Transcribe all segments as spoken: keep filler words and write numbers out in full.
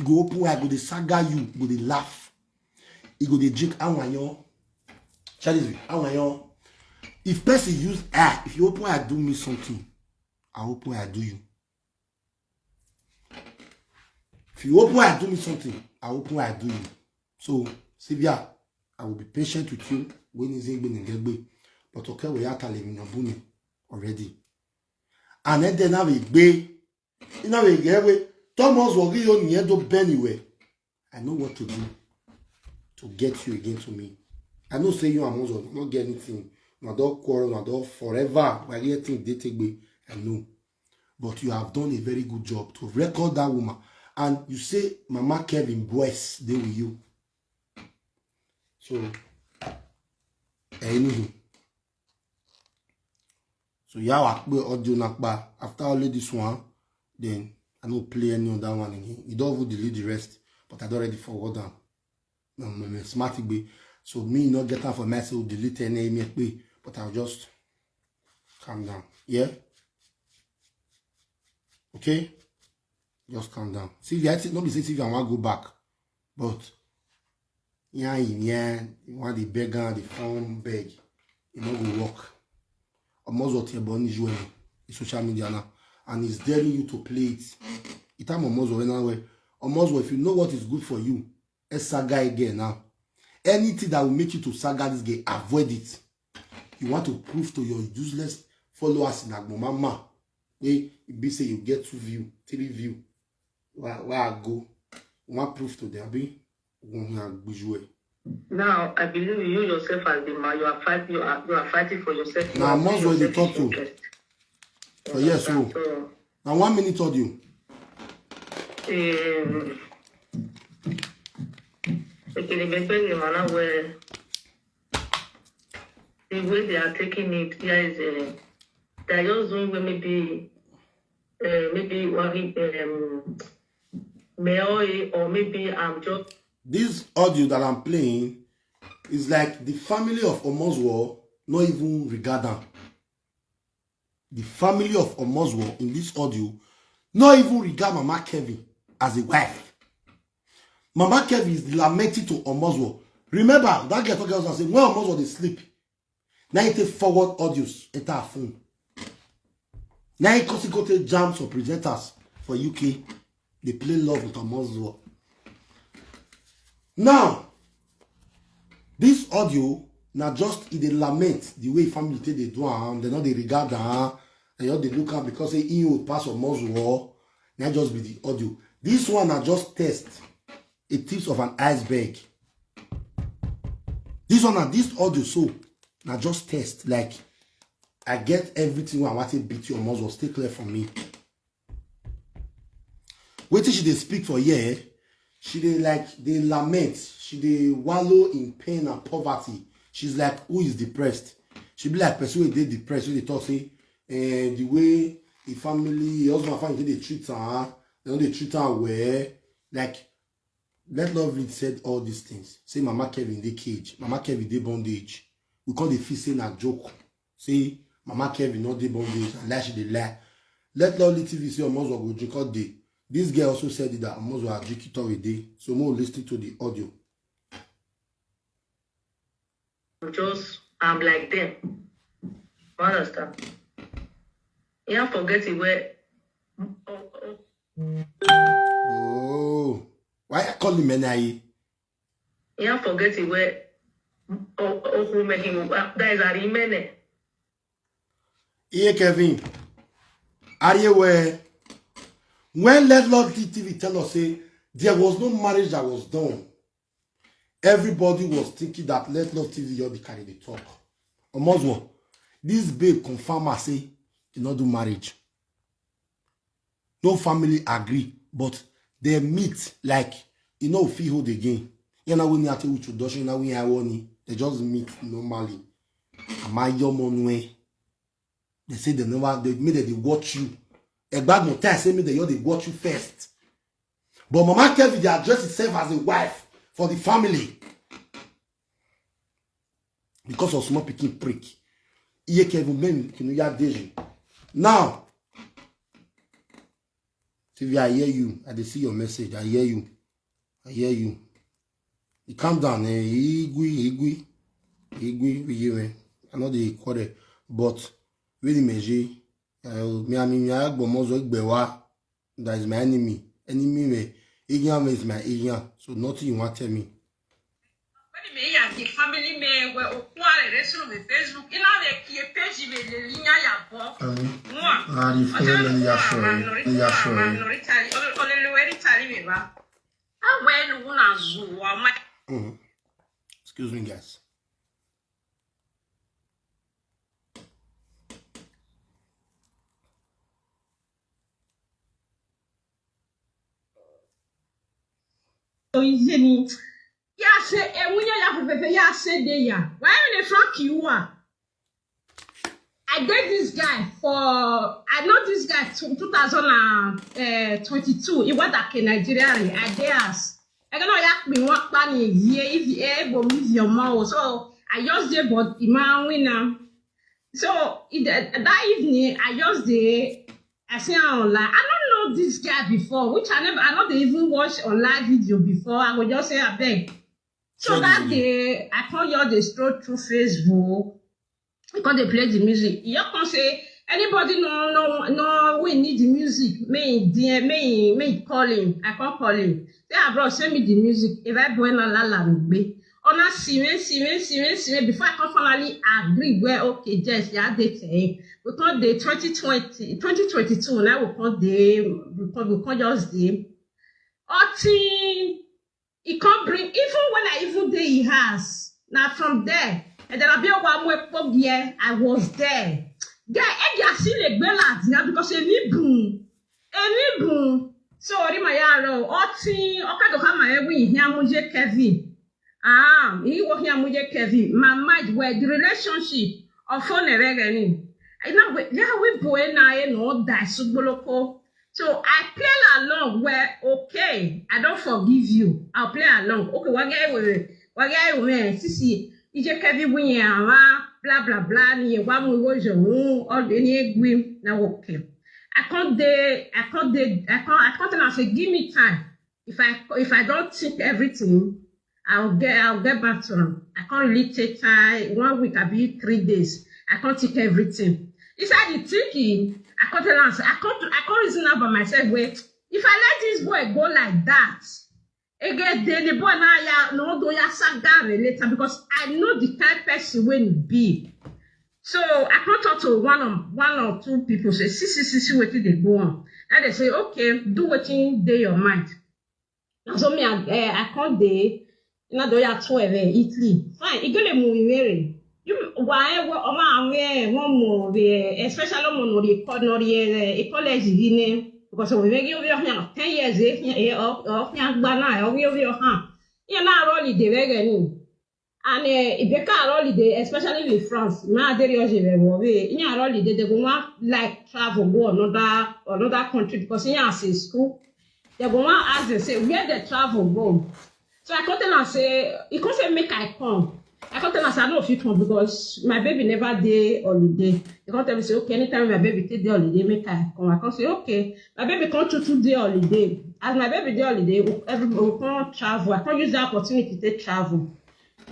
Go open eye, go dey saga you, go dey laugh. E go dey drink awanyan. Charlie, awanyan. If person use eye, if you open eye, do me something, I open eye, do you. If you open eye, do me something, I open eye, do you. So, Sylvia, I will be patient with you when it's in Gbinigegbe. But okay, we are telling you already. And then, then I will be, you know, we get away. Thomas will give you near to anyway. I know what to do to get you again to me. I know say you and Omozuo not get anything. Una don quarrel, una don forever. We are getting dated way. I know. But you have done a very good job to record that woman. And you say Mama Kevin boys, they with you. So, anyway. So, yeah, I play audio nakpa. After only this one, then I no play any other one again. You don't even delete the rest, but I don't already forward them. No, no, no, smart way. So me not get time for myself delete any email, but I'll just calm down. Yeah? Okay? Just calm down. See, I think, no be say Sylvia want go back. But, yeah, yeah, you want the beggar, the phone beg. It no go work. Omozuo Tieboni Joel is social media now. And he's daring you to play it. It time Omozuo went away. Omozuo, if you know what is good for you, a saga again now. Anything that will make you to saga this game, avoid it. You want to prove to your useless followers in Agbomama, hey, be say you get two view, three view. Where, where I go? One proof to them, be one here, visual. Now, I believe you yourself as the man, you are fighting, you are, you are fighting for yourself. You Now, are Omozuo, they talk to. Interest. So, yes, so. So, now, one minute audio. Um, okay, the best thing, man, where the way they are taking it, there is a, they are just doing where maybe, uh, maybe one, um, Meoe, or maybe I'm just. This audio that I'm playing is like the family of Omozuo not even regard them. The family of Omozuo in this audio not even regard Mama Kevin as a wife. Mama Kevin is lamenting to Omozuo. Remember, that girl talk girl say, when Omozuo dey sleep, now he take forward audios, enter her phone. Now he cause he go take jam some presenters for U K. They play love with Omozuo. Now, this audio, now just e dey lament the way family take dey do am, they no dey regard am, they just dey look am because say he old pass Omozuo. Now just be the audio. This one na just test, a tips of an iceberg. This one na this audio so, na just test. Like, I get everything wey I want to beat you, Omozuo, stay clear from me. Wetin she dey speak for here, she dey, like, dey lament, she dey wallow in pain and poverty. She's like, who is depressed? She be like person wey dey depressed, wey dey talk say, eh, the way the family, the husband and family dey treat her, they no dey treat her well. Like, Let Love Lead said all these things. Say Mama Kevin dey cage, Mama Kevin dey bondage. We call the feel say na joke. Say Mama Kevin not dey bondage, and lie she dey lie. Let Love Lead T V say Omozuo go drink all day. This girl also said it that Omozuo are drinking all day. So more listen to the audio. Just, I'm like them. You understand? You have forget it where. Oh, oh. Oh. Why I call him N I A? You have forget it where. Oh, oh, who made him? That is Arimene. Iye Kevin, Ariyewe, when Let Love T V tell us say there was no marriage that was done, everybody was thinking that Let Love T V just dey carry the talk. Omozuo, this babe confirm her say he no do marriage. No family agree, but they meet like, you know, fit hold again. You know, when you have to introduction, now we are one. They just meet normally. Am I your money? They say they never, they made that they watch you. Egbadmo tell say me that you they watch you first. But Mama Kevin, they address herself as a wife for the family. Because of small pikin prick. Iye Kevin men, you know, ya deji. Now, If I hear you, I dey see your message. I hear you. I hear you. You calm down, eh? Igwe, Igwe, Igwe, Igwe. I know they quarrel, but really, Meji, uh, me, I mean, me, I go more so Igbewa. That is my enemy. Enemy me. Igyan is my Igyan. So nothing you want tell me. Wani me ya ki family me we okware resulu me Facebook. Ina we ki page me le linya ya bo. Mwa. Ari fo le ya show. Le ya show. Ole le weri tali me ba. Awe nu na zuwa ma. Mhm. Excuse me, guys. Oyizeni. Ya se, eh, when you have a ya se de ya. Why you dey frank you are? I date this guy for, I know this guy since two thousand and twenty-two. He was like a Nigerian. I dey ask. I don't know, yak me what plan is here. If you able, if your mouth. So I just did, but Iman winner. So it, that evening, I just did. I say online. I don't know this guy before, which I never, I not even watch online video before. I go just say, "I beg." So that day, I come here, dey stroll through Facebook. I come dey play the music. You come say, "Anybody no, no, no, we need the music. May, may, may call him." I come call him. Say, "Ah, bro, send me the music. If I boy na la la me." Ona siwe, siwe, siwe, siwe. Before I come finally agree, well, okay, yes, yeah, they say. We come the twenty twenty, twenty twenty-two, now we come the, we come, we come just the. Otin, he come bring, even when I even dey he house, now from there, and then I be one more pop here, I was there. There, and you see the bella, because a me boom, a me boom. So, Ori Mayaro, Otin, Okado Hama, Ewi, Hiamuje Kevin. Ah, he was Hiamuje Kevin. My mind where the relationship of phone and regani. I know, yeah, we boy na, eh, no, die, Sugboloko. So I play along where, okay, I don't forgive you. I'll play along. Okay, what guy we, what guy we, Sisi, Ije Kevin win, blah, blah, blah, ni, wa mu wo jo, all the ni egwi, na okay. I can't dey, I can't dey, I can't, I can't tell am say, "Give me time. If I, if I don't think everything, I'll get, I'll get back to am." I can't really take time. One week, I be three days. I can't take everything. Inside the thinking, I can't tell am say, I can't, I can't reason out by myself. Wait, if I let this boy go like that, again, then the boy now, ya, no, do ya saga later, because I know the kind person when he be. So I come talk to one of, one or two people, say, "See, see, see, see wetin dey go on." And they say, "Okay, do wetin dey your mind." And so me, I, eh, I come dey, you know, do ya twelve, eh, Italy. Fine, you get a movie, Mary. You, why, what, Oma, eh, one more, eh, especially one more, the, no, the, eh, college, you know, because we make you, you know, ten years, eh, eh, of, of, yeah, but now, eh, we, we, huh? You know, holiday, very good. And, eh, if they can't holiday, especially in France, my area, you know, holiday, they go want, like, travel, go another, another country, because you have say school. They go want ask them, say, where they travel go. So I come tell am say, he come say, "Make I come." I come tell am say, "I no fit come because my baby never dey holiday." He come tell me say, "Okay, anytime my baby take dey holiday, make I come." I come say, "Okay." My baby come to, to dey holiday. As my baby dey holiday, we, everybody we come travel. I come use that opportunity to travel.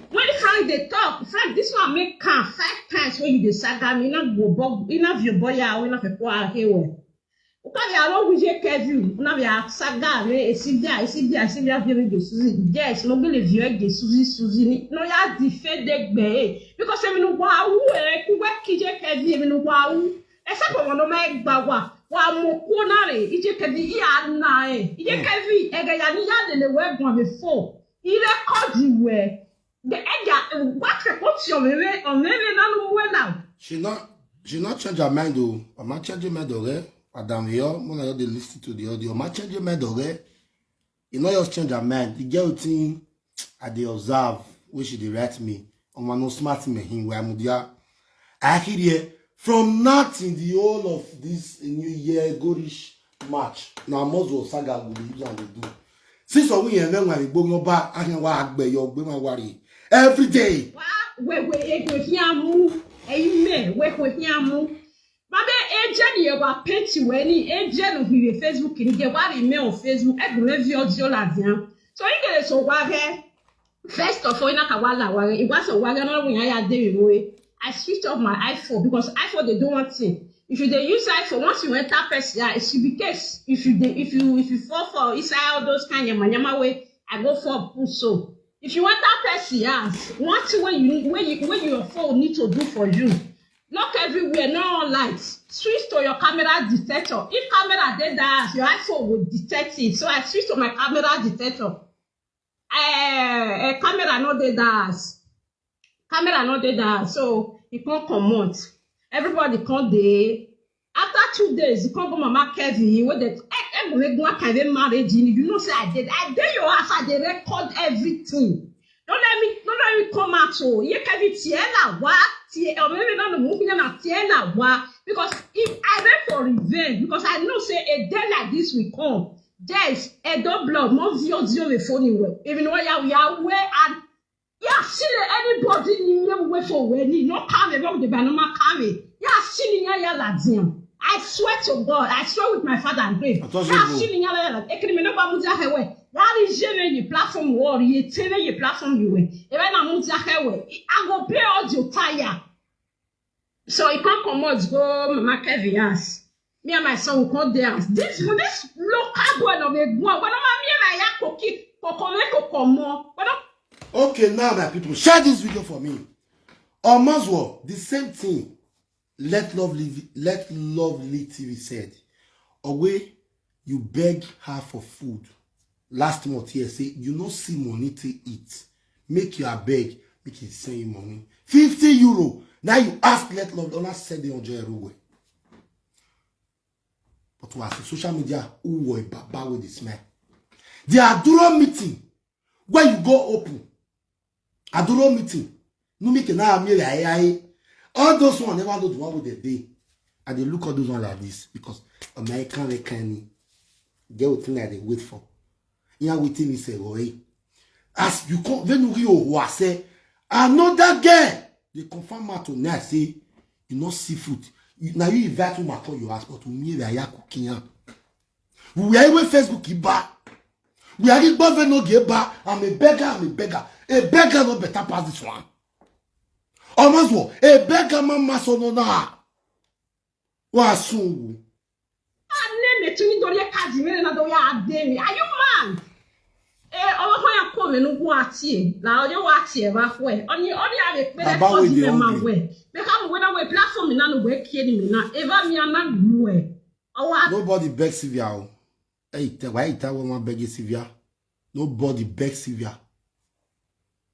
When Frank dey talk, Frank, this one make calm five times when you dey saga me, you not go bog, you not your boy, you not for poor here. Ukavi aro wije Kevin, una via saga me, esivia, esivia, esivia, via me Jesusi. Yes, mo gele via Jesusi, Susi ni. No ya defend the gbe. Because emi no wa wu e, ku we kije Kevin, emi no wa wu. E sa ko mo no me gba wa. Wa mo ko na re, ije Kevin i a na e. Ije Kevin, e ga ya ni ya lele we gwa me fo. I record we. The egg, what record your meme, or meme na no we now. She not, she not change her mind though. Oma change her mind already. Madam here, when I dey listen to the audio, Oma change her mind already. You know, just change her mind. The girl thing, I dey observe, wey she dey write me. Oma no smart me, him, where I'm there. I hear here, from nothing, the whole of this new year, go reach March. Now, Mozo Saga go dey use am dey do. Since we hear when we go your bar, I can wa agbe your gbe my worry. Every day. Wa, we, we, e go here mu. E me, we, we here mu. Mame, eje ni ewa page we ni, eje no hiwe Facebook ni, ge wa remain on Facebook, e gun me vi audio la dian. So, i gele so wa re. First of all, ina ka wa la wa re, i wa so wa re, no, we ya de we. I switch off my iPhone because iPhone dey do one thing. If you dey use iPhone, once you enter person, yeah, it should be case. If you dey, if you, if you fall for inside all those kind of yama yama way, I go for push so. If you enter person house, one thing wey you need, wey you, wey your phone need to do for you, lock everywhere, no on light. Switch to your camera detector. If camera dey that house, your iPhone will detect it. So I switch to my camera detector. Eh, eh, camera no dey that house. Camera no dey that house. So e come comot. Everybody come dey. After two days, e come go Mama Kevin. Wey dey, eh, eh, go make one kind of marriage. You know say I did. I dey your house. I dey record everything. Don't let me, don't let me come out. Oh, yeah, Kevin, Tiela, what? Tiela, or maybe not the movie, na Tiela, what? Because if I went for revenge, because I know say a day like this will come. Yes, Edo blood, more zero zero the phone you will. Even though you are aware and yeah, see anybody in your way for wedding, no carry, no the banana carry. Yeah, see ya ya la diam. I swear to God, I swear with my father and grave. I thought you Yeah, go. See ya ya la. Ekiri me no ba mudia hewe. That is je me the platform war, ye tebe ye platform you way. Even na mudia hewe. I go pay all your tire. So he can't come out go Mama Kevin house. Me and my son will come there. This this local boy no be go. But no man me na ya koki kokome kokomo. But no Okay, now my people, share this video for me. On Maswell, the same thing. Let Lovely, Let Lovely T V said, Owe, you beg her for food last month here, say you no see money to eat. Make you abeg, make he send you money. Fifty euro. Now you ask Let Lovely, una send the hundred euro way. But we are social media, who were baba with the smell. The Aduro meeting, where you go open. Aduro meeting. No make na mi ai ai. All those one never know the one with the day. And they look all those one like this because American they can get what thing that they wait for. Yeah, waiting is a way. As you come, when you go, I say, another girl, they confirm out to me, I say, you not see food. You, now you invite me, I call your house, but to me, they are cooking. We are even Facebook, you buy. We are even no give back. I'm a beggar, I'm a beggar. A beggar no better pass this one. Almost what? A beggar man must no na. Wa sungu. Ane me tuni dori e kaji mere na do ya ade mi. Are you mad? Eh, ọwọ́ kan ya kó mi nínú wá tiẹ̀. La ọjọ́ wá tiẹ̀ bá fún ẹ. Ọni ọni a lè pé Bàbá wo kọ́ di ni mẹ́ wọ́n máa gbé? Wẹ̀. Bẹ́ẹ̀ ká mo wé náà wẹ̀ platform mi náà ló wẹ̀ kí ẹni mi náà. Eva mi á náà lù ẹ̀. Ọwọ́ a Nobody beg Sylvia o. Hey, te- why you tell woman begging Sylvia? Nobody beg Sylvia.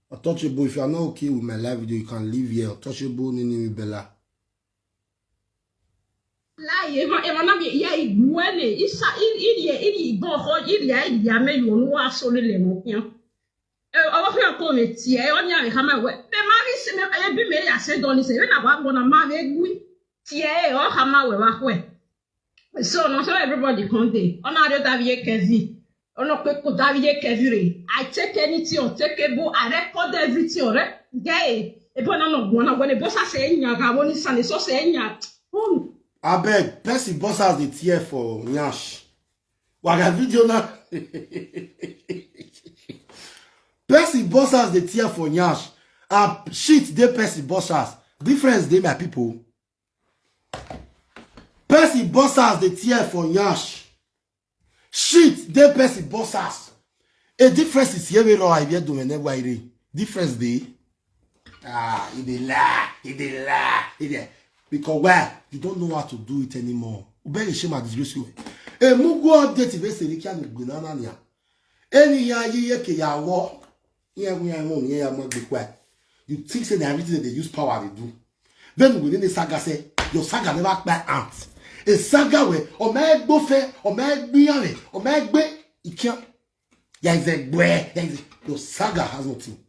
Untouchable, if you are not okay with my live video, you can leave here. Untouchable, Nini Bella. Láyé, ẹ máa ẹ máa náà bí ìyá ìgbúwẹ́ lè ìṣá ìrì ẹ̀ ìrì ìbọn ọkọ ìrì ẹ̀ ìyá mẹ́yìn òun wá sórí lẹ̀ mọ́ fíàn. Ọwọ́ fíàn kò mí tiẹ̀ ọ́ ní àmì ká máa wẹ̀. Bẹ́ẹ̀ máa rí sí mi ẹbí mi yà ṣe dán ní sẹ́yìn náà wà gbọ́n náà máa rẹ̀ gbí. Tiẹ̀ ẹ̀ ọ́ ká máa wẹ̀ wá pẹ̀. So, no, so everybody come dey. Ọ̀nà àdó Daviye Kevin. Ọ̀nà pé kò Daviye Kevin rè. I take anything unthinkable. I record everything already. Gay. Ebo na no gwana gwana. Boss say nya ga woni sane so say nya. Hmm. Abeg, person boss has the tear for nyash. Waga video na. Person boss has the tear for nyash. And shit dey person boss has. Difference dey, my people. Person boss has the tear for nyash. Shit dey person boss has. A difference is here where I hear do whenever I read. Difference dey. Ah, he dey lie, he dey lie, he dey. Because why? You don't know how to do it anymore. Ubere shame and disgrace you. A mugu update if they say they can't go na na nya. Any ya ye ye ke ya wo. Ye wo ya wo ye ya mo gbe kwa. You think say na everything that they use power they do. Then we need saga say your saga never kpai ant. A saga where o me gbo fe, o me gbiyan re, o me gbe ikian. Ya is a gbe, ya is a, your saga has nothing.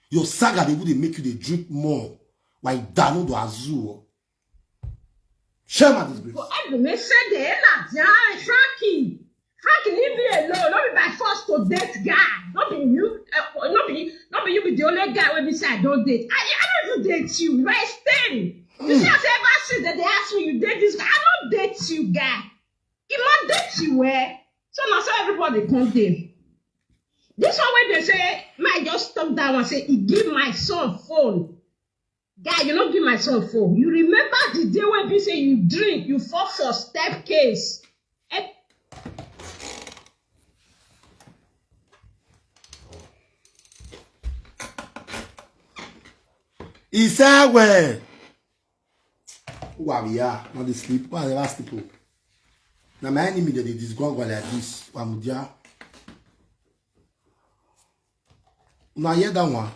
Your saga they would make you dey drink more. Why dano do azu. Shame and disgrace. But I go make sure they end up there, Frankie. Frankie, leave me alone. Not be by force to date guy. Not be you. Uh, not be. Not be you be the only guy wey be say I don't date. I I don't even date you. You are a stain. You See as ever since dem dey ask me, you date this guy? I no date you, guy. I no date you, eh? So na so everybody come dey. This one wey dey say, may I just stop that one, say he give my son phone. Guy, you no give my son phone. You remember the day wey be say you drink, you fall for staircase. Eh, Isawe. Who are we are? Not dey sleep. Why I never sleep? Oh? Na my enemy that dey disgwangwa like this. Wamudia. Now hear that one.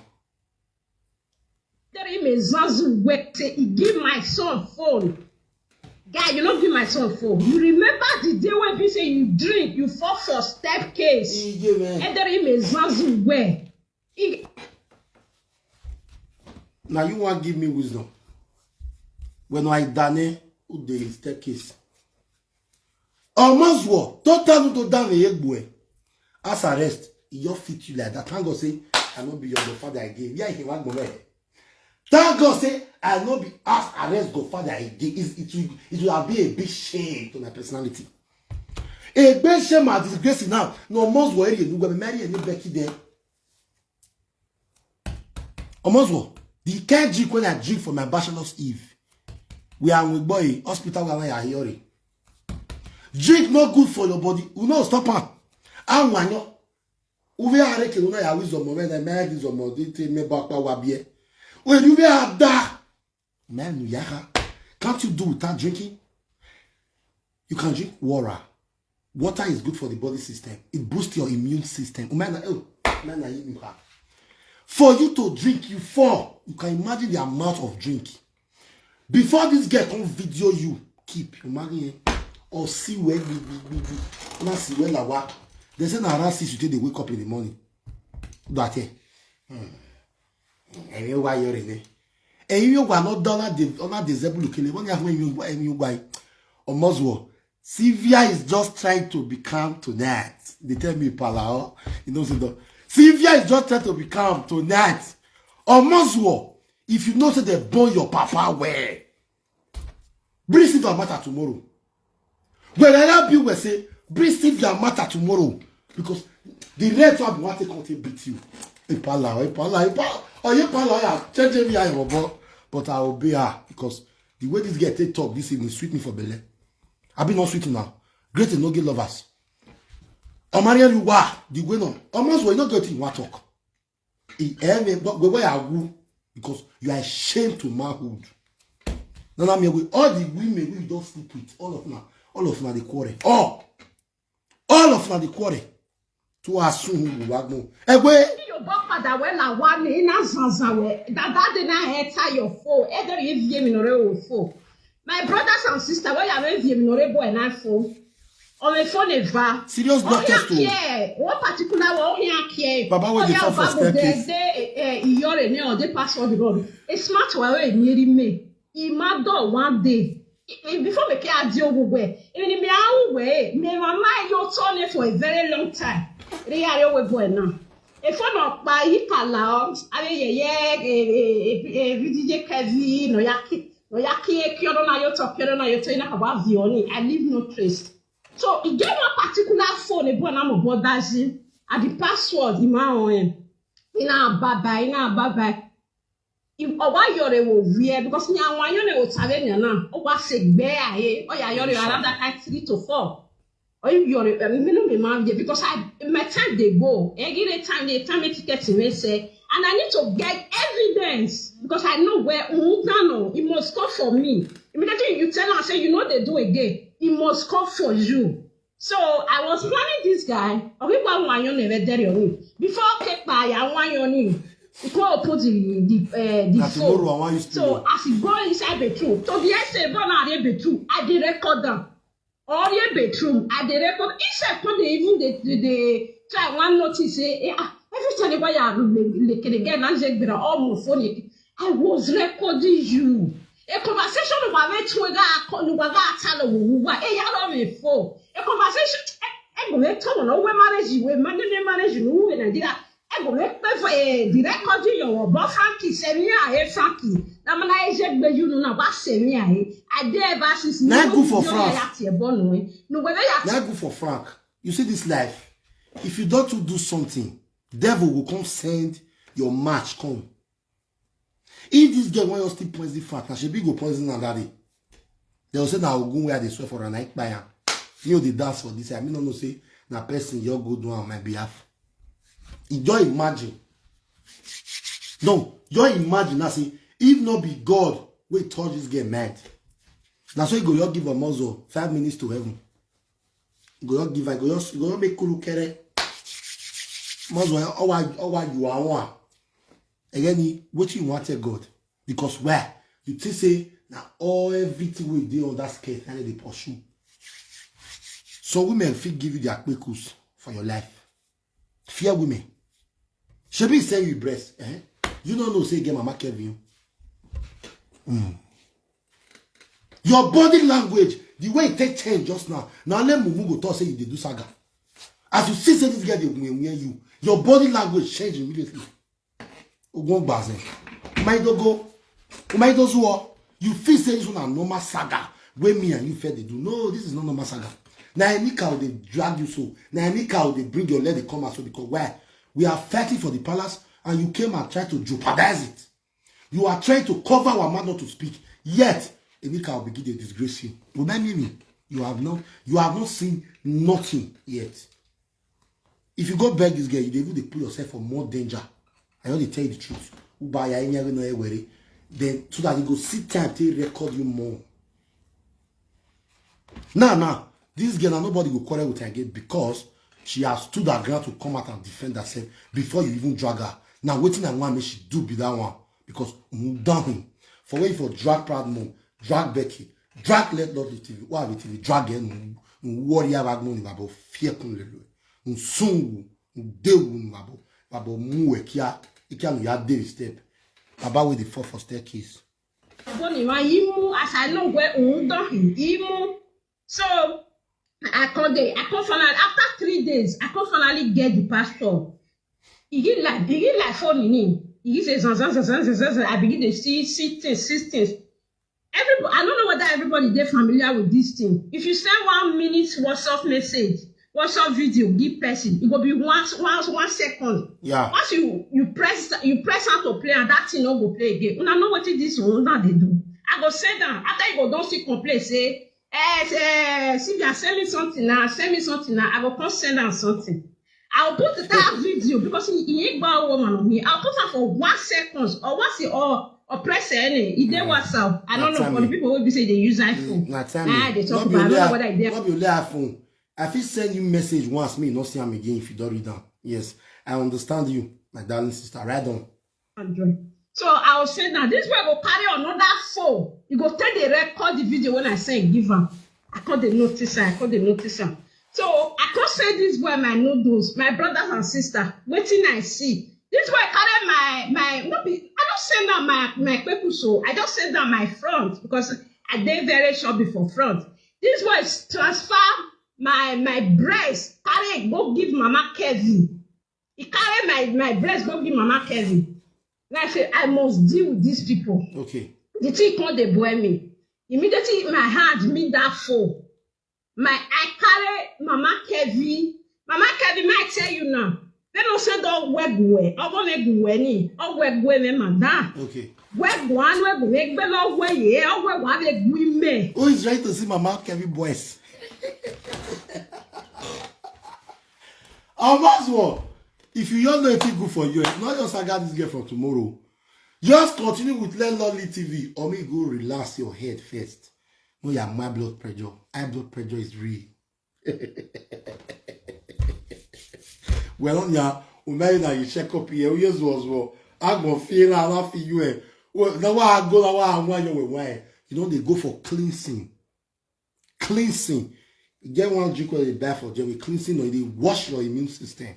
Tell him a zazu wey say he give my son phone. Guy, you no give my son phone. You remember the day wey be say you drink, you fall for staircase. Iye, man. Tell him a zazu wey. He Now you want give me wisdom. When I done who dey staircase. Almost war. Total no to down the egg boy. As arrest, e just fit you like that. Thank God say I no be your godfather again. Yeah, he want go where. Thank God say I no be as arrest godfather again. It, it will it will have been a big shame to my personality. A big shame and disgrace now. No almost worry you go marry any Becky there. Almost what? The kind drink when I drink for my bachelor's eve. We are with boy hospital where I hear it. Drink not good for your body. We no stop am. Anwanyo. Uve areke una ya wisdom of na me wisdom of the thing me back power beer. When you are da man yaha. Can't you do without drinking? You can drink water. Water is good for the body system. It boosts your immune system. Umana, oh, umana, you have. For you to drink, you fall. You can imagine the amount of drink. Before this girl come video you, keep. Imagine, eh? Or see where we we we we. Una see where la wa. They say na around six you take dey wake up in the morning. That eh. Hmm. Ẹ̀yin wá yọrẹ ni. Ẹ̀yin yóò wà náà dọ́là dé ọ̀nà dé zẹ́bùlù kele. Wọ́n ní àwọn ẹ̀yin yóò wá ẹ̀yin yóò wá yìí. Ọmọzùwọ̀. Sylvia is just trying to be calm tonight. They tell me palaho. You know say the Sylvia is just trying to be calm tonight. Omozuo, if you know say they born your papa well, bring sit down matter tomorrow. When I be we say bring sit down matter tomorrow because the rest of what they come take beat you. Ipala, ipala, ipala. Oh, ipala, yeah. Change me, I but but I obey her because the way this girl take talk this evening sweet me for belle. I be not sweet now. Great no get lovers. Omarian you are the way no. Almost we not get in one talk. He ever but we were who because you are ashamed to manhood. No, no, me with all the women we don't sleep with, all of now, all of now the quarrel. All, all of now the quarrel. To assume who we wagmo. Egwe. Your back father when I want in a zanza way. That that did not enter your phone. Either you give me no phone. My brothers and sisters, why are you giving no boy and phone? On a phone ever. Serious doctors too. Care. One particular one here care. Baba wey dey fall for staircase. Iyore ni o dey pass all the road. A smart one wey nearly me. He mad dog one day. Before me care di ogugwe. Even me awu we. Me mama yo turn for a very long time. Ri are we boy now. If I not buy it allow, I mean yeah yeah. Video Kevin no yaki. Oyaki ekiodo na yoto, kiodo na yoto ina kawa vioni. I leave no trace. So e get one particular phone ebo na mo bodaji. And the password ima on him. Ina baba, ina baba. If owa yore wo vie because ni awon yo ne wo tare ni na. Owa se gbe aye. Oya yore around that kind three to four. Or if you're a minimum amount there because I my time they go. Every time they time make ticket me say and I need to get evidence because I know where Umutano it must come for me. Immediately you tell her say you know they do again, it must come for you. So I was planning this guy. Or we want one on me. Before okay by I want your name. He come open the the uh, the phone. So as he go inside bedroom, to the essay born out of bedroom, I dey record them. Or your bedroom, I dey record. Inside come dey even dey dey dey try one notice say eh, ah, every time they buy a room, they can get na je gbera all my phone. I was recording you. A conversation of a rich wega konuwaga atalo wuwa. Eh, ya no me phone. A conversation. Eh, eh, go let tell no we marriage you, we man dey marriage you, we Nigeria. Go make pay for eh, the record you your boy Frankie send me a hey Frankie. Na mana eje gbe you no na wa send me a hey. I dey ever since Na no good for video France. ya ti e born we. No we ya Na good for Frank. You see this life. If you don't do something, devil will come send your match come. If this girl want you still poison Frank, na she be go poison another day. They will say na ogun where they swear for an expire. You know they dance for this. I mean, no, no say na person you go do on my behalf. You just imagine. No, just imagine. I say if not be God, we touch this girl mad. That's why you go you give a muzzle five minutes to heaven. You go you give, I go you go you make kulu kere. Muzzle, oh why, oh why you are one. Again, what you want to God? Because where you think say now all everything we do on that skirt and they pursue. So women feel give you their quick for your life. Fear women. Shebi sell you breast. Eh? You don't know say get mama Kevin. Mm. Your body language, the way it take change just now. Now let Mumu go talk say you dey do saga. As you see say this girl dey win win you, your body language change immediately. Ogun gbazen. Umaidogo. Umaidozuo. You feel say this one a normal saga. Where me and you fair they do. No, this is not normal saga. Now any cow they drag you so. Now any cow they bring your leg they come out so because why? We are fighting for the palace and you came and tried to jeopardize it. You are trying to cover our mouth not to speak. Yet, any cow begin to disgrace you. Remind me, you have not you have not seen nothing yet. If you go beg this girl, you dey even dey put yourself for more danger. I only tell you the truth. Ubaya enyere no ewere. Then so that he go see time to record you more. Now, now, this girl, now nobody will quarrel with her again because she has stood her ground to come out and defend herself before you even drag her. Now, waiting and one she do be that one because mm, down him. For when for drag Proud Mom, drag Becky, drag Let Lord T V, why have T V, drag her, mm, mm, worry about money about fear kun lelo. Mm, soon, mm, de wun about about mu ekia, ekia no ya dey step. Baba with the four for staircase. Boni wa imu as I know where un don him imu. So I come there. I come finally after three days. I come finally get the pastor. He give like he give like phone in him. He give say zan zan zan zan zan zan zan. I begin to see see things see things. Everybody, I don't know whether everybody dey familiar with this thing. If you send one minute WhatsApp message, WhatsApp video give person, it go be one one one second. Yeah. Once you you press you press out to play and that thing no go play again. Una know wetin this one una dey do. I go send am after you go don still complain say eh eh Sylvia send me something now send me something now I go come send am something. I will put that video because he he ain't about woman on me. I'll put am for one seconds or once he or or press any. He dey WhatsApp. I don't know for the people who be say they use iPhone. Na time. Ah, they talk about I don't know whether they No be only iPhone. I fit send you message once me not see am again if you don't read am. Yes, I understand you, my darling sister. Right on. hundred. So I will say now this boy go carry another phone. He go take the record the video when I send give am. I call the notice am. I call the notice am. So I come say this boy my noodles, my brothers and sisters, wetin I see. This boy carry my my no be I don't send am my my people so I just send am my front because I dey very sure before front. This boy transfer my my breast carry go give mama Kevin. He carry my my breast go give mama Kevin. Like say I must deal with these people. Okay. The thing come dey boil me. Immediately my hand meet that phone. My I carry mama Kevin. Mama Kevin, may I tell you now? They don't say don't wegwe. Ogo megwe ni. Ogwe gwe me madam. Okay. Wegwe anu egwe me gbe lo we ye. Ogwe wa be gwi me. Who is ready to see Mama Kevin boys? Almost one. If you don't know anything good for you, eh, not just saga this girl for tomorrow. Just continue with Let Lolly T V or me go relax your head first. No, your my blood pressure. High blood pressure is real. Well, on ya, umeri na you check up here. Yes, was well. I go feel I laugh you. Eh. Well, now I go now I want you why. You know they go for cleansing. Cleansing. You get one drink where they buy for Jerry. Cleansing or they wash your immune system.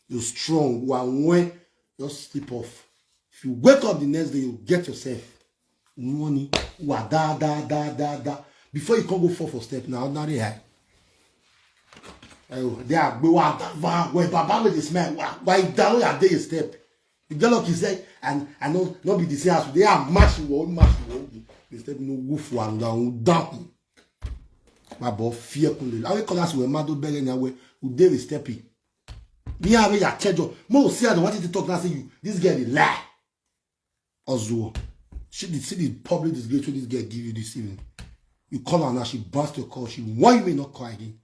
You strong. One way, just sleep off. If you wake up the next day, you get yourself. Money. Wa da da da da da. Before you can go fall for step now, ordinary high. Ayo, they are gbe wa va we baba with the smell. Wa wa down ya dey step. The girl up is like, and I know not be the same as they are mash wo mash wo. The step no woof one down down. My boy fear kunle. I will call us we mado bere na we u dey stepping. Me I will ya chejo. Mo see I don't want to talk now say you. This girl dey lie. Ozuo. See the, see the public disgrace wey this girl give you this evening. You call her now, she burst your call. She warn you may not call again.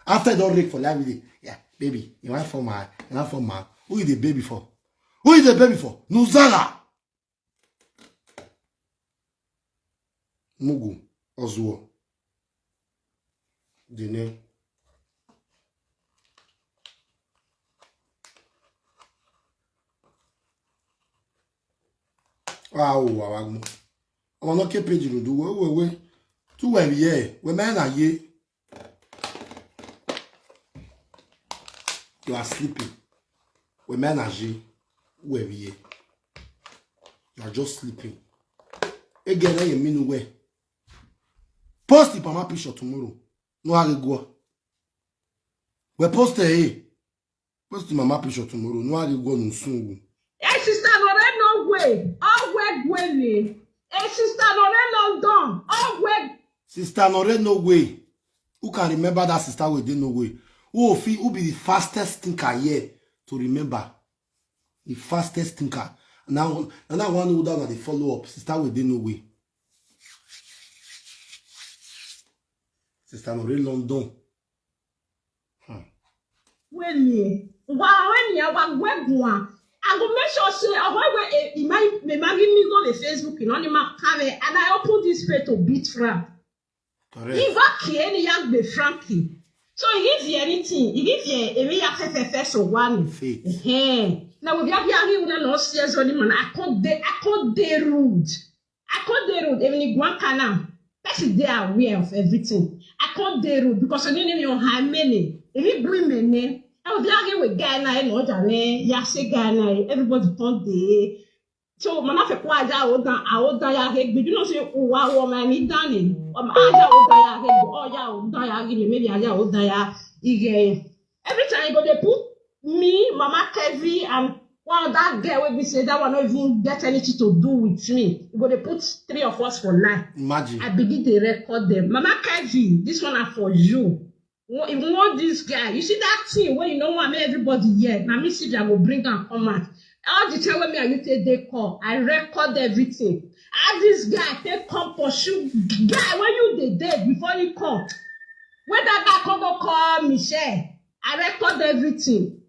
After you don rake for life, you dey, yeah, baby, you want for my, you want for my. Who you the baby for? Who you the baby for? Nuzala. Mugu. Ozuo. Dene. Wow, wow, wow. Ọmọ náà ké page lòdù wẹ́wẹ́wẹ́. Tú wẹ̀ rí ẹ̀, wẹ̀ mẹ́rin àyè. You are sleeping. Wẹ̀ mẹ́rin àyè. Wẹ̀ rí ẹ̀. You are just sleeping. Again, I mean where. Post the mama picture tomorrow. No, I go. We post it, hey. Post the mama picture tomorrow. No, I go no soon. Hey, sister, no, no way. All way, way. Hey, sister, no, no London. All way. Sister, no, no way. Who can remember that sister wey dey no way? Who fit, who be the fastest thinker here to remember? The fastest thinker. Now, now I want to know that they follow up. Sister wey dey no way. Sister Lorraine London. Hmm. When me, wa when me, wa when one. I go make sure say I want when e my me marry me go the Facebook in only my carry and I open this page to beat Frank. Correct. If I kill any young be Frankie, so he give you anything, he give you a way of F F S or one. Faith. Hey, now we have here you know no serious only man. I can't de I can't de rude. I can't de rude. Even if one can now, person they are aware of everything. I can't de rude because I didn't know how many. If you bring me name, I would be arguing with guy now. I know that man. Yeah, say guy now. Everybody can't de. So mana fe kwa aja o dan a o dan ya he gbe you know say o wa wo ma ni dan ni o ma aja o dan ya he gbe o ya o dan ya gbe maybe aja o dan ya ige. Every time you go dey put me, Mama Kevi, and one other girl wey be say that one no even get anything to do with me. You go dey put three of us for line. Imagine. I begin dey record them. Mama Kevi, this one na for you. Wo- If you want this guy, you see that thing where you know what make everybody here. Now me see that will bring am come out. All the time when me and you take dey call, I record everything. How this guy take come pursue guy when you dey date before he come. When that guy come go call Michelle, I record everything.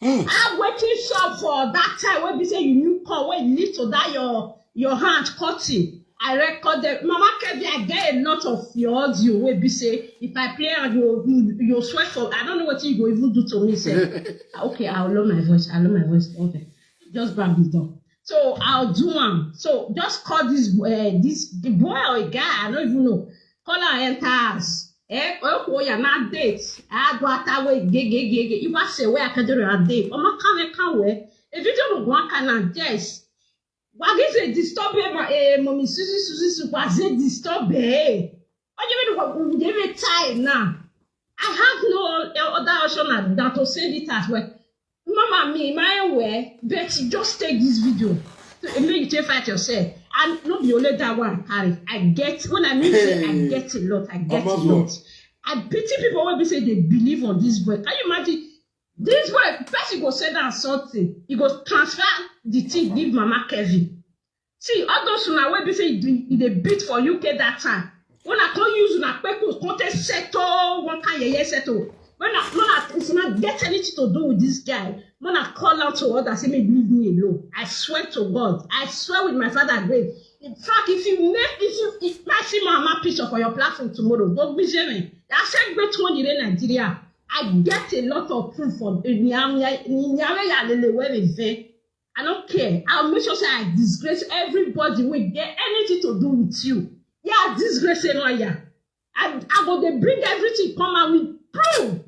Hmm. I waiting shop for that time when be say you new call when lead to that your your hand cutting. I record them. Mama Kevin, I get a lot of your audio wey be say if I play and you you, you sweat for I don't know what you go even do to me. Say, okay, I'll lower my voice. I'll lower my voice. Okay, just back this down. So I'll do one. So just call this uh, this the boy or a guy. I don't even know. Call her enter house. Eh, oh, oh, you're not date. I go out that way. Gay, gay, gay, gay. You must say where I can do a date. Oh, my can't can't wear. If you don't want can yes. Wageze disturb him, eh, mommy Susie Susie Susie Wageze disturb eh. What do you mean what we give it time now? I have no uh, other option than, than to send it as well. Mama me, my way, but just take this video. So it make you take fight yourself. And not be only that one carry. I get when I mean say I get a lot, I get a lot. I pity people when we say they believe on this boy. Can you imagine? This boy, person go say that something, he go transfer the thing give Mama Kevin. See, all those una wey be say e dey beat for U K that time, una come use una kpeku come take settle one kind yeye settle. When I, when I, if una get anything to do with this guy, when I call out to others, say make leave me alone. I swear to God, I swear with my father grave. In fact, if you make, if you, if I see my mama picture for your platform tomorrow, don't be me. I said, great one in Nigeria. I get a lot of proof for Nyame Yalele where they say, I don't care. I'll make sure say I disgrace everybody with get anything to do with you. Yeah, disgrace no yeah. I, I go they bring everything come out with proof.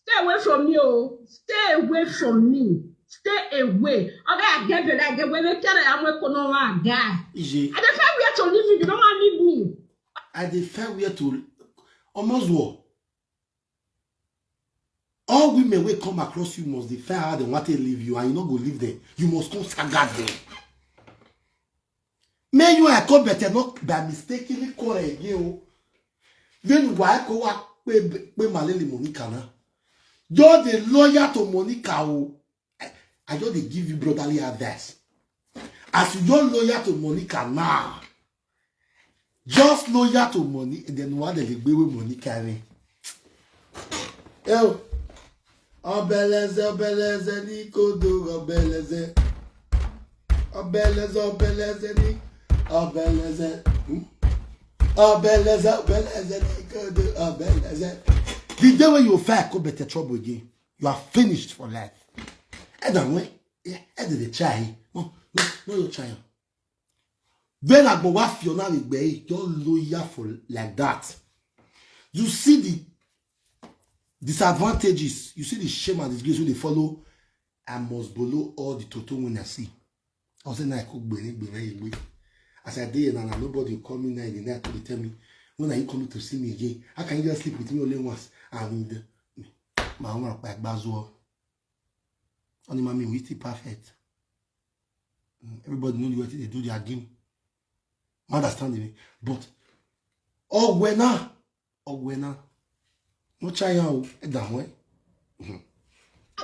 Stay away from me, oh. Stay away from me. Stay away. Okay, I get better. I get where they tell I'm going to know one guy. Ije. I dey find where to leave you. You don't want to leave me. I dey find where to almost war. All women wey come across you must dey find how dem wan take leave you, and you no go leave them. You must come saga them. Make you and Eko Bethe no by mistakenly quarrel again o. Then why Eko wa pe pe Malele Monica na? Just dey loyal to Monica o. I, I just dey give you brotherly advice. As you just loyal to Monica now, just loyal to money, and then why dem dey gbewe Monica ni? Ẹ o. Obeleze, obeleze ni kodo, obeleze. Obeleze, obeleze ni, obeleze. Hmm? Obeleze, obeleze ni kodo, obeleze. The day wey you fight, Eko Bethe trouble again. You are finished for life. Ẹ dà wọ́n, ẹ dẹ̀ dey try. No, no, no, you try. Then Agbo wa Fiona Rigbe, you're loyal for like that. You see the disadvantages, you see the shame and disgrace wey dey follow. I must bolo all the toto when I see. I say, "Na I cook gbere, gbere, gbere." As I dey here now, nobody call me night, the night to tell me, "When are you coming to see me again? How can you just sleep with me only once?" And my own like bazuo. Only mommy, we still perfect. Mm, everybody know the way they do their game. You understand me? But Ogwena, Ogwena, no try o, ẹ dà wọ́n.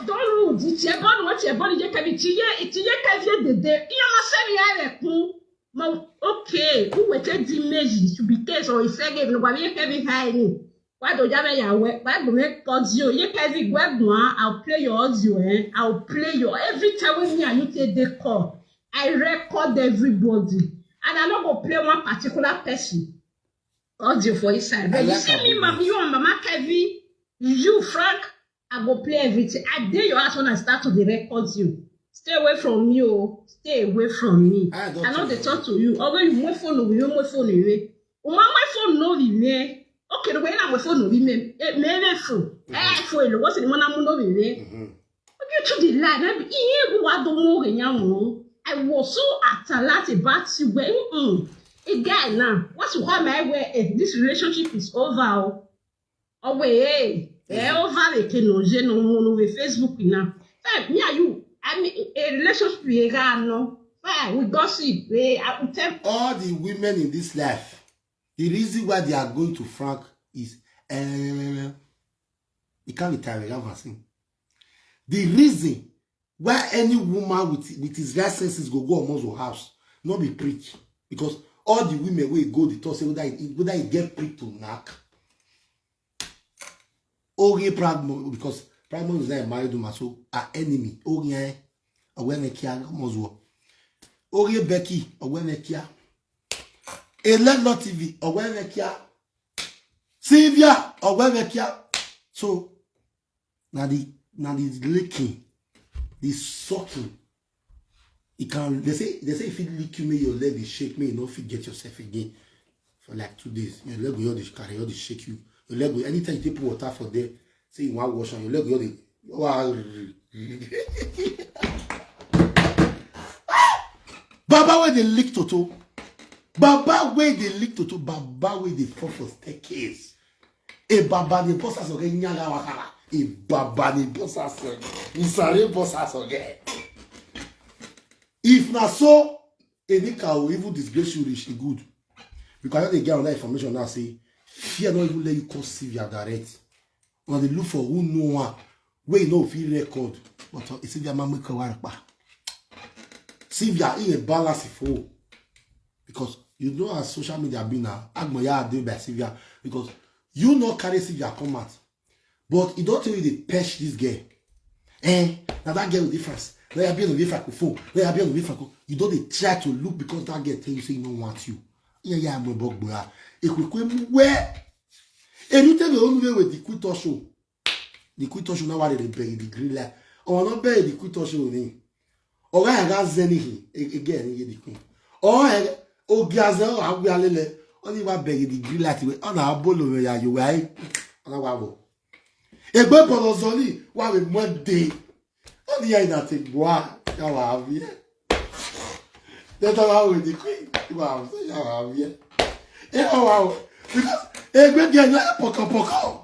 Don't rude. It's your body, what your body, you can be, it's your, it's your, can be the day. You know, send me out. Ma, okay, who will take the measure to be case or if I give nobody, you can be hiding. Why don't you have your way? Why don't you cause you? You can be grab one. I'll play your audio, eh? I'll play your every time when me and you take the call. I record everybody. And I no go play one particular person audio for inside. But you see me, mama, you and Mama Kevin, you, Frank, I go play everything. I dey your house when I start to dey record you. Stay away from me, oh. Stay away from me. I don't I know talk they to talk to you. Although you move phone, you move phone away. Uma my phone no be me. Okay, the way na my phone no be me. Eh, me me phone. Eh, phone. What's the one I'm no be me? Obi otu dị line na ihe egwu wa do mo re nya mo. I was so at alert about you when mm, a guy now. What's why my way eh, this relationship is over. Oh, oh wait, eh, eh over the keno je no mo no we Facebook now. Hey, me and you, I mean a relationship we got no. Fine, we gossip. We I will tell All the women in this life, the reason why they are going to Frank is eh, it can't be tired. The reason why any woman with with his right senses go go almost your house, not be preach. Because all the women wey go the talk say whether he, whether he get prick to knack, only proud mo because proud mo is not a married woman, so her enemy, only eh, Owenekia almost war. Only Becky, Owenekia. A lot of T V, Owenekia. Sylvia, Owenekia. So now the now the licking, the sucking. You can they say they say if you lick you, make your leg is shake, make you no fit get yourself again for like two days. Your leg will all dey carry, all dey shake you. Your leg will anytime you take put water for there, say you want wash on your leg, will all dey. Baba wey dey lick toto, Baba wey dey lick toto, Baba wey dey fall for staircase. E baba ni boss as oge nyaga wakala. E baba ni boss as oge. Isare boss as oge. If na so, Enika will even disgrace you reach e good. Because I don dey get another information now say fear no even let you come Sylvia direct. Una dey look for who know one wey no fit record. But uh, Sylvia ma make a warpa. Sylvia in a balance for because you know as social media be now. Agboya dey by Sylvia because you no carry Sylvia come out. But e don tell you dey purge this girl. Eh, na that girl with difference. Let her be on the different phone. Let her be on the different. You don dey try to look because that girl tell you say e no want you. Yeah, yeah, I'm a bug boy. Ekwekwe mu where? And you tell me only way with the quit show. The quit show now what they beg the green light. Oh, not beg the quit show ni. Ọ̀rẹ́ ẹ̀ gá zẹ́ níhìn again ní yédi kún. Ọ̀rẹ́ ẹ̀ ogi azẹ́ ọ̀ àwí alẹ́ lẹ. Wọ́n ní wàá bẹ̀rẹ̀ di green light wẹ̀ ọ̀nà àbólò rẹ̀ yà yòówẹ̀ ayé. Ọ̀nà wà bọ̀. Ègbé bọ̀rọ̀ zọ ní wà wẹ̀ mọ́ dé. Wọ́n ní yà ìdá ti bọ̀ á yà wà á wí ẹ̀. Dẹ́tà wà wẹ̀ di kún wà á wí yà wà á wí ẹ̀. Ẹ wà wà wọ̀ because ègbé bí ẹ̀ ní ẹ̀ pọ̀kọ̀pọ̀kọ̀.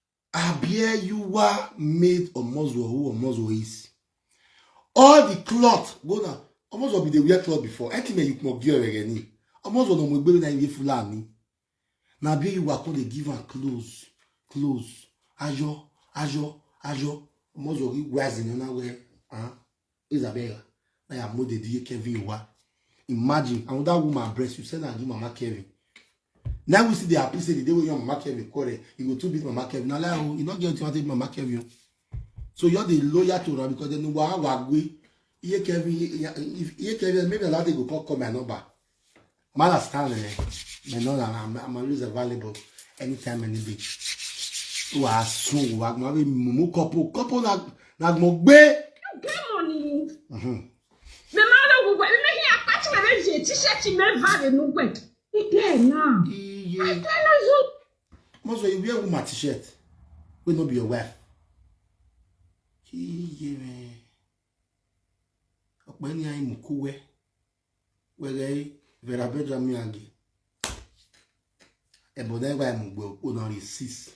Abie Yuwa made Omozo who Omozo is. All the cloth, go now. Omozo be the wear cloth before. Eti me yukmo gi ore ni. Omozo no mo gbe na iye Fulani. Na Abie Yuwa come dey give am clothes, clothes. Ayo, ayo, ayo. Omozo gi wear zin na wear. Huh? Isabella. Na ya mo dey di Kevin Yuwa. Imagine, another woman breast, you send her give Mama Kevin. Now we see the happy say the day wey your Mama Kevin quarrel, you go too beat Mama Kevin. Na like, oh, you no get wetin you want to beat Mama Kevin. So you're the loyal to her because they know what we. Iye Kevin, if Iye Kevin, maybe a lot of people come call my number. Man, I stand there. My number, I'm, I'm always available anytime, any day. Who are soon, who are going to mumu couple, couple na na gbogbo. Get money. Mm-hmm. Me ma lo gugwe, me me hi akpati me me je t-shirt me va de no gwe. Ite na. Iye. Ite no zo. Most of you wear woman t-shirt. We no be your wife. Iye me. Ọ̀pẹ ni ayi mukuwe. Where Vera Benjamin agi. Ebo na gwa mu gbo o na receive.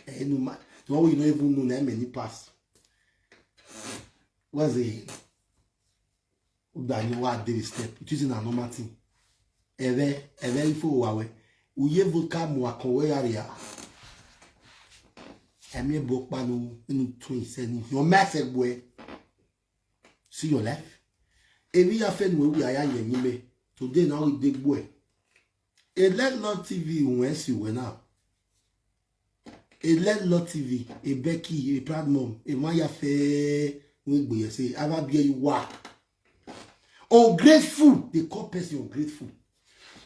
Eh, no ma. The one wey you no even know na many pass. What's the Udanyo wa dey step. It is a normal thing. Eve, eve ifo wawe. Uye vodka mu akowe area. Emi ebo pa no inu twin seni. Your mess egwe. See your life. Emi ya fe nu we aya ye ni me. Today na we dey gbo e. A let Lord T V we si we now. A let Lord T V, a Becky, a proud mom, a man ya fe we gbo ye say, "Ava be you wa." Ungrateful, they call person ungrateful.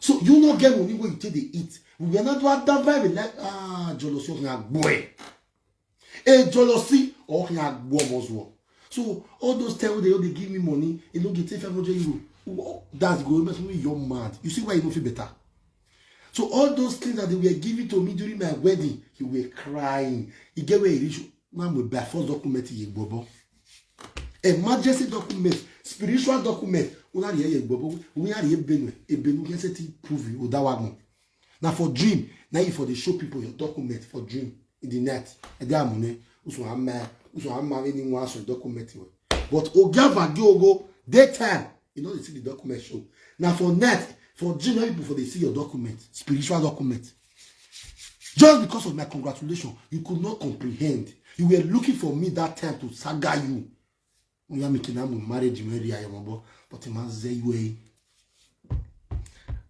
So you no get money wey you take dey eat. We are not to have that vibe like, ah, jealousy of na boy. A jealousy or na boy must work. So all those time wey they dey give me money, e no get take five hundred euro. Wha- That's go make me your mad. You see why you no feel better. So all those things that they were giving to me during my wedding, you were crying. You get where you reach. Now we by force document you bobo. Emergency document, spiritual document. Una ye ye bobo. We are ye benue. E benue can say prove you that one. Now for dream, now you for the show people your document for dream in the net. And they are money. Uso ama, uso ama any one so document. But Ogava Gyogo, daytime, you know they see the document show. Now for net, for dream, now people for they see your document, spiritual document. Just because of my congratulation, you could not comprehend. You were looking for me that time to saga you. We are making a marriage in area, but a man say you.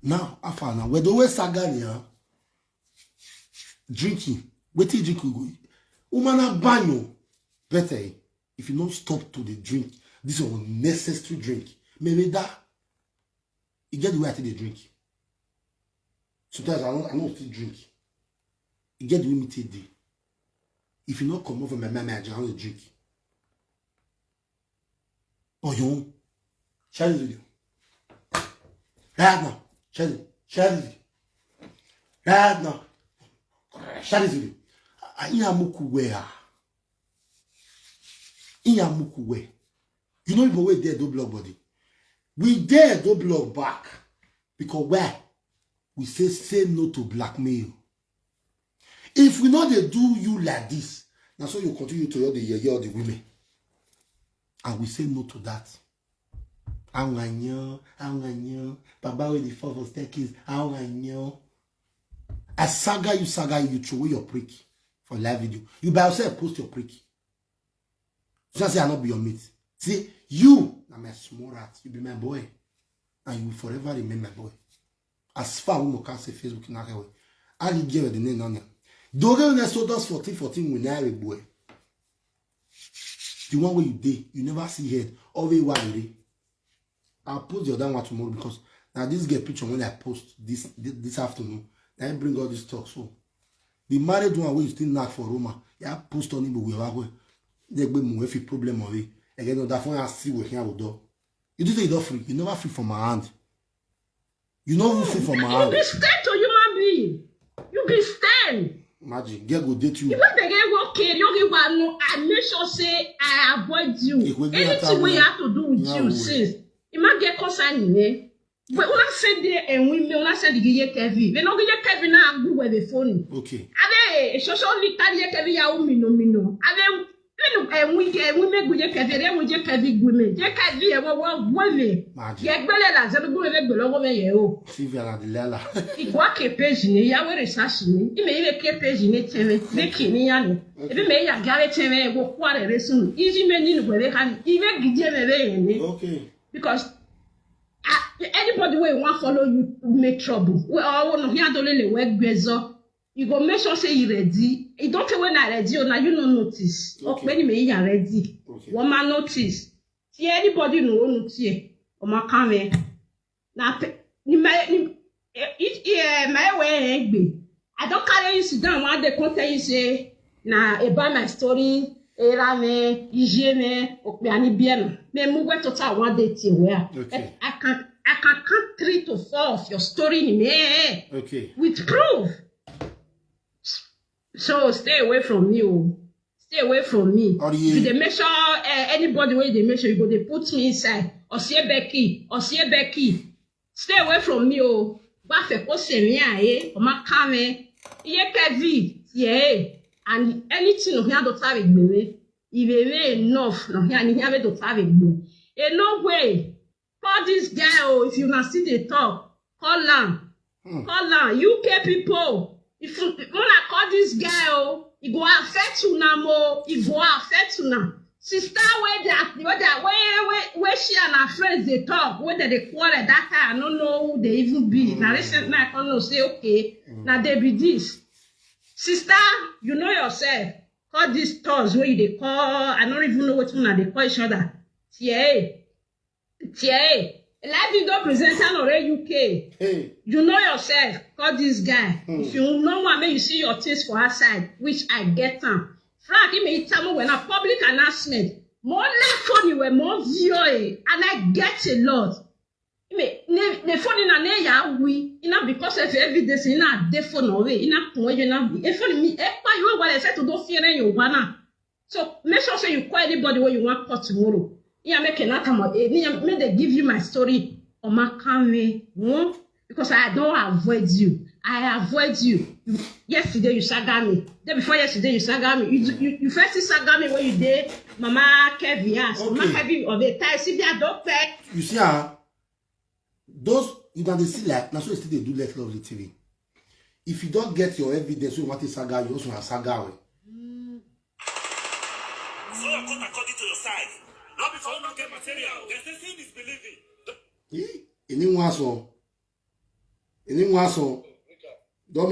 Now, after now, where the way saga ya drinking, wait till drink we go. Woman a banyo. Better eh, if you don't stop to the drink, this is unnecessary drink. Maybe that you get the way I take the drink. Sometimes I don't I don't still drink. You get the way me take dey. If you not come over my mind, I don't drink. Oh, you share this video. Right now. Share it. Share this video. Right now. Share this video. Iyamuku where? Iyamuku where? You know people wey dey do block body. We dey do block back because where? We say say no to blackmail. If we no dey do you like this, now so you continue to all the yeye all the women. And we say no to that. Awanyan, awanyan, baba wey dey fall for staircase, awanyan. I saga you, saga you, throw away your prick. for live video. You by yourself post your prick. You say I not be your mate. See, you na my small rat. You be my boy. And you will forever remain my boy. As far as we can say Facebook in Akewe. I did give the name on there. Doge when I sold us fourteen fourteen when I boy. The one where you did, you never see head. Always one day. I'll post the other one tomorrow because now this get picture when I post this this, this afternoon. Then I bring all this talk. So the married one where you still knock for Roma, yeah, post on him we are going. They be more if problem of it. Again, no, that one I see what here will do. You do say you don't free. You never free from my hand. You know who free from my You hand. Be stern to human being. You be stern. Imagine, girl go date you. If I begin work here, you give one no. I make sure say I avoid you. If we get Anything attack, we we- have to do with Yeah, you we- since. It might get concern in there. But when I said there and women, when I said the year Kevin, they don't get Kevin now. Google the phone. Okay. Are they social literature Kevin ya umi no mino? Are they you know and we get women go get Kevin, then we get Kevin women. Get Kevin and what women. Imagine. Get better than seven go get below women yeah oh. Sylvia and Delilah. Igwa ke page ni ya we research ni. Ime ile ke page ni teme. Ne kini ya ni. Ebe me ya gare teme go kware resun. Iji me ni ngwe kan. Ibe gije me be ni. Okay. Because uh, anybody wey wan follow you make trouble wey or wey no here don lele wey gbezo you go make sure say you ready you don tell when I ready o na you no notice Okay. Ọpẹ ni me ya ready Okay. Wọ́n máa notice tí anybody no wan notice o ma kan me na pe ni my ni eh, eh, my way eh, gbe I don carry you sit down one day come tell you say na about my story era me ije me ope ani biena me mu we total one day till where Okay. I can I can count three to four of your story in me Okay. with proof so stay away from me o stay away from me Or you you- dey make sure uh, anybody wey dey make sure you go dey put me inside osie becky osie becky stay away from me o gbafẹ kó sẹmí àyè ọmọ ká mi iye kẹfì yẹ and anything no here don try gbèrè ìrèrè enough no here ni here don try gbèrè e no way call this guy o if you na still dey talk call am Hmm. call am uk people if you wanna call this guy o e go affect una mo e go affect una sister wey dey wey dey wey wey wey she and her friends dey talk wey dey dey quarrel that time I no know who dey even be na recent night I come know say okay na dey be this sister you know yourself call these stores wey you dey call I no even know wetin una dey call each other tie tie life you don present am already uk Hey. you know yourself call this guy if you no wan make you see your things for outside which I get am frank ime itamu wena public announcement mo left phone iwe mo view e and I get a lot ime ne ne phone na ne ya wi ina because of evidence ina de phone owe ina kun ejo na e phone mi e pa yo wale se to do fiere yo wana so make sure say you call anybody wey you wan call tomorrow iya make na tamo e ni make they give you my story omakanwe won because I don avoid you I avoid you yesterday you saga me day before yesterday you saga me you you, you first saga me when you dey mama kevin house mama Okay. Kevin of a tie see their dog pet You see, ah, those you can dey see like na so you still dey do let lovely T V. If you don get your evidence, you want to saga, you also na saga well. So your cut according to your size. Not before you not get material. They say seeing is believing. Ee, anyone so, anyone so, don